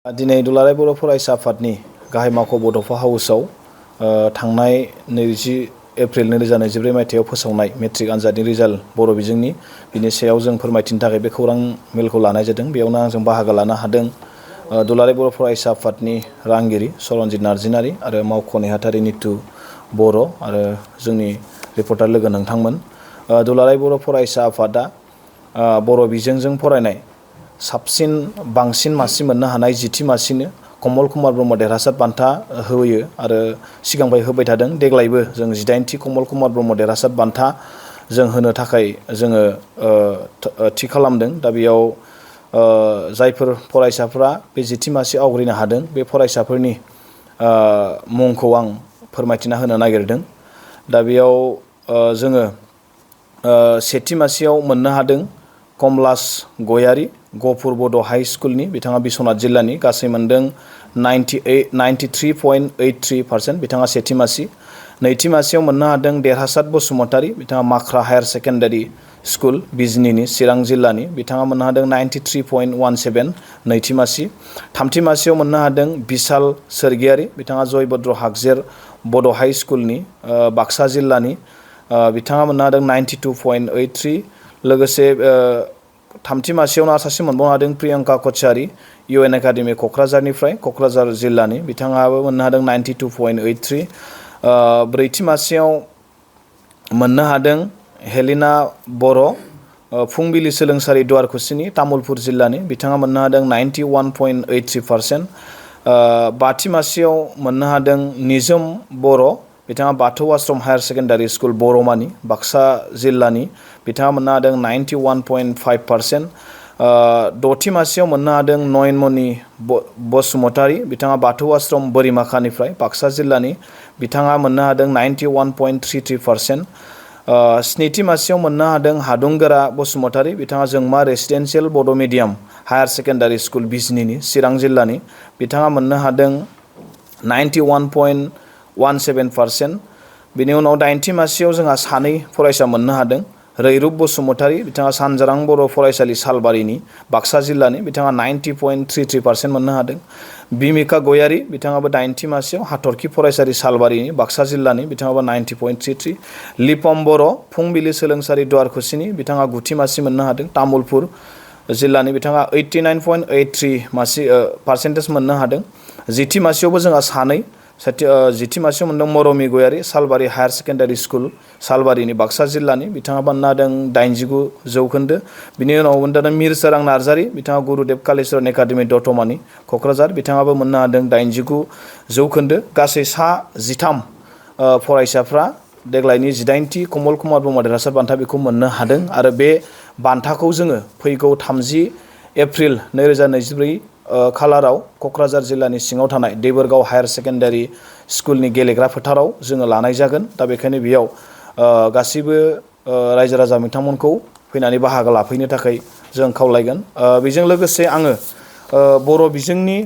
दिनै दुलाराय बर' फरायसा आफादनि गाहाय मावख' बड'फा हाउसआव थांनाय 20 एप्रिल 2023 मायथाइयाव फोसावनाय मेट्रिक आनजादनि रिजाल्ट बर' बिजोंनि बिनि सायाव जों फोरमायथिनो थाखाय बे खौरां मेलखौ लानाय जादों। बेयावनो आंजों बाहागो लानो हादों दुलाराय बर' फरायसा आफादनि रांगिरि सरनजित नार्जिनारि आरो मावख' नेहाथारि नितु बर' आरो जोंनि रिपर्टार लोगो नोंथांमोन। दुलाराय बर' फरायसा आफादा बर' बिजोंजों फरायनाय साबसिन बांसिन मासि मोननो हानाय 10थि मासिनो कमल कुमार ब्रह्म देरहासार बान्था होयो आरो सिगांनिफ्राय होबाय थादों। देग्लायबो जों 18थि कमल कुमार ब्रह्म देरहासार बान्था जों होनो थाखाय जोङो थि खालामदों। दा बेयाव जायफोर फरायसाफ्रा बे 10थि मासि आवग्रिनो हादों बे फरायसाफोरनि मुंखौ आं फोरमायथिना होनो नागिरदों। दा बेयाव जोङो सेथि मासियाव मोननो हादों कमलास गयारि गहपुर बड' हाइ स्कुलनि, बिथाङा बिश्वनाथ जिल्लानि, गासै मोनदों 93.83%, बिथाङा सेथि मासि। नैथि मासियाव मोननो हादों देरहासात बसुमतारी, बिथाङा माख्रा हायार सेकेन्डारि स्कुल बिजनीनि चिरां जिल्लानि, बिथाङा मोननो हादों 93.17 नैथि मासि। थामथि मासियाव मोननो हादों बिशाल सोरगियारि, बिथाङा जयभद्र हागजेर बड' हाइ स्कुलनि बाक्सा जिल्लानि, बिथाङा मोननो हादों 92.83। लोगोसे थामथि मासियावनो सासे मोनबावनो हादों प्रियंका कछारी UN एकाडेमि क'क्राझारनिफ्राय, क'क्राझार जिल्लानि, बिथाङाबो मोननो हादों 92.83। ब्रैथि मासियाव मोननो हादों हेलिना बर' फुंबिलि सोलोंसालि दुवारकुसिनि तामुलपुर जिल्लानि, बिथाङा मोननो हादों 91.83%। बाथि मासियाव मोननो हादों निजोम बर', बिथाङा बाथौ आश्रम हायार सेकेन्डारि स्कुल बर'मानि बाक्सा जिल्लानि, बिथाङा मोननो हादों 91.5%। द'थि मासियाव मोननो हादों नयनमणि बसुमतारी, बिथाङा बाथौ आश्रम बोरिमाखानिफ्राय बाक्सा जिल्लानि, बिथाङा मोननो हादों 91.33%। स्निथि मासियाव मोननो हादों हादुंगोरा बसुमतारी, बिथाङा जोंमा रेसिडेन्सियेल बड' मिडियाम हायार सेकेन्डारि स्कुल बिजनीनि चिरां जिल्लानि, बिथाङा मोननो हादों 91.17%। बिनि उनाव दाइनथि मासियाव जोंहा सानै फरायसा मोननो हादों रैरुब बसुमतारी, बिथाङा सानजारां बर' फरायसालि सालबारिनि बाक्सा जिल्लानि, बिथाङा 90.33% मोननो हादों। बिमिका गयारि, बिथाङाबो दाइनथि मासियाव हाथरखि फरायसालि सालबारिनि बाक्सा जिल्लानि, बिथाङाबो 90.33। लिपम बर' फुंबिलि सोलोंसालि दुवारकुसिनि, बिथाङा गुथि मासि मोननो हादों तामुलपुर जिल्लानि, बिथाङा 89.83% मोननो हादों। जिथि मासियावबो जोंहा सानै जिथि मासियाव मोनदों मरमि गयारि सालबारि हायार सेकेन्डारि स्कुल सालबारिनि बाक्सा जिल्लानि, बिथाङा मोननो हादों 89 जौखोन्दो। बिनि उनाव मोननो हादों मिरसोरां नार्जारि, बिथाङा गुरुदेब कालिचरन एकाडेमि दतमानि क'क्राझार, बिथाङाबो मोननो हादों 89 जौखोन्दो। गासै 13 फरायसाफ्रा देग्लायनि 18थि कमल कुमार ब्रह्म देरहासार बान्था बेखौ मोननो हादों आरो बे बान्थाखौ जोङो फैगौ 30 एप्रिल 2024 खालाराव क'क्राझार जिल्लानि सिङाव थानाय देबोरगाव हायार सेकेन्डारि स्कुलनि गेलेग्रा फोथाराव जोङो लानाय जागोन। दा बेखायनो बेयाव गासैबो रायजो राजा बिथांमोनखौ फैनानै बाहागो लाफैनो थाखाय जों खावलायगोन। बेजों लोगोसे आङो बर' बिजोंनि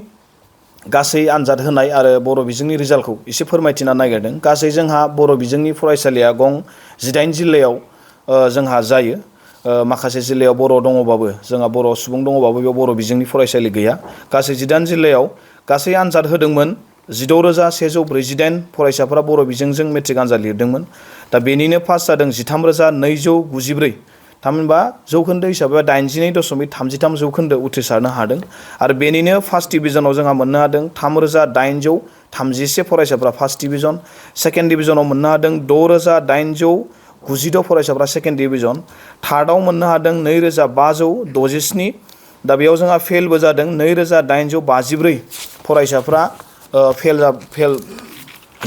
गासै आनजाद होनाय आरो बर' बिजोंनि रिजाल्टखौ एसे फोरमायथिनो नागिरदों। गासै जोंहा बर' बिजोंनि फरायसालिया 18 जिल्लायाव जोंहा जायो। माखासे जिल्लायाव बर' दङबाबो जोंहा बर' सुबुं दङबाबो बेयाव बर' बिजोंनि फरायसालि गैया। गासै 18 जिल्लायाव गासै आनजाद होदोंमोन 16,148 फरायसाफोरा बर' बिजोंजों मेट्रिक आनजाद लिरदोंमोन। दा बेनिनो पास जादों 13,294, थामहिनबा जौखोन्दो हिसाबै 82.33 जौखोन्दो उथ्रिसारनो हादों आरो बेनिनो फार्स्ट डिभिजनाव जोंहा मोननो हादों 3,831 फरायसाफ्रा फार्स्ट डिभिजन, सेकेन्ड डिभिजनाव मोननो हादों 6,892 फरायसाफ्रा सेकेन्ड डिभिजन, थार्डआव मोननो हादों 2,567। दा बेयाव जोंहा फेलबो जादों 2,854 फरायसाफ्रा फेल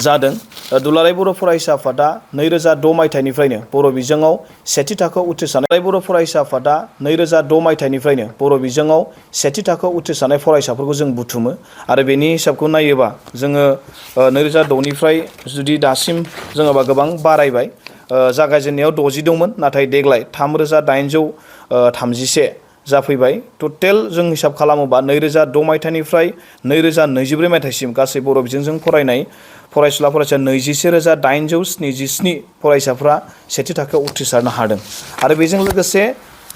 जादों। दुलाराय बर' फरायसा आफादा 2006 मायथाइनिफ्रायनो बर' बिजोङाव सेथि थाखोआव उथ्रिसारनाय बर' फरायसा आफादा 2006 मायथाइनिफ्रायनो बर' बिजोङाव सेथि थाखोआव उथ्रिसारनाय फरायसाफोरखौ जों बुथुमो आरो बेनि हिसाबखौ नायोबा जोङो 2006निफ्राय जुदि दासिम जोङोबा गोबां बारायबाय। जागायजेननायाव 60 दंमोन, नाथाय देग्लाय 3,831 जाफैबाय। टटेल जों हिसाब खालामोबा 2006 मायथाइनिफ्राय 2024 मायथाइसिम गासै बर' बिजोंजों फरायनाय फरायसा 21,877 फरायसाफ्रा सेथि थाखोआव उथ्रिसारनो हादों आरो बेजों लोगोसे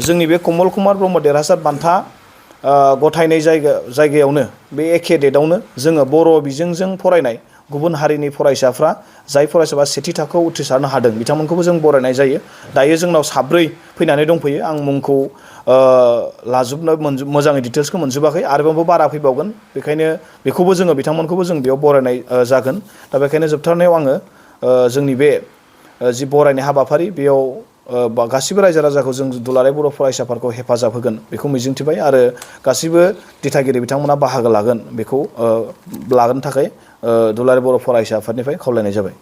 जोंनि बे कमल कुमार ब्रह्म देरहासार बान्था गथायनाय जायगायावनो बे एखे डेटआवनो जोङो बर' बिजोंजों फरायनाय गुबुन हारिनि फरायसाफ्रा जाय फरायसाफ्रा सेथि थाखोआव उथ्रिसारनो हादों बिथांमोनखौबो जों बरायनाय जायो। दायो जोंनाव 4 फैनानै दंफैयो। आं मुंखौ लाजोबनो मोजाङै डिटेल्सखौ मोनजोबाखै, आरोबाव बारा फैबावगोन। बेखायनो बेखौबो जोङो बिथांमोनखौबो जों बेयाव बरायनाय जागोन। दा बेखायनो जोबथारनायाव आङो जोंनि बे जि बरायनाय हाबाफारि बेयाव गासिबो रायजो राजाखौ जों दुलाराय बर' फरायसा आफादखौ हेफाजाब होगोन बेखौ मिजिंथिबाय आरो गासिबो दिथागिरि बिथांमोना बाहागो लागोन बेखौ लागोनो थाखाय दुलाराय बर' फरायसा आफादनिफ्राय खावलायनाय जाबाय।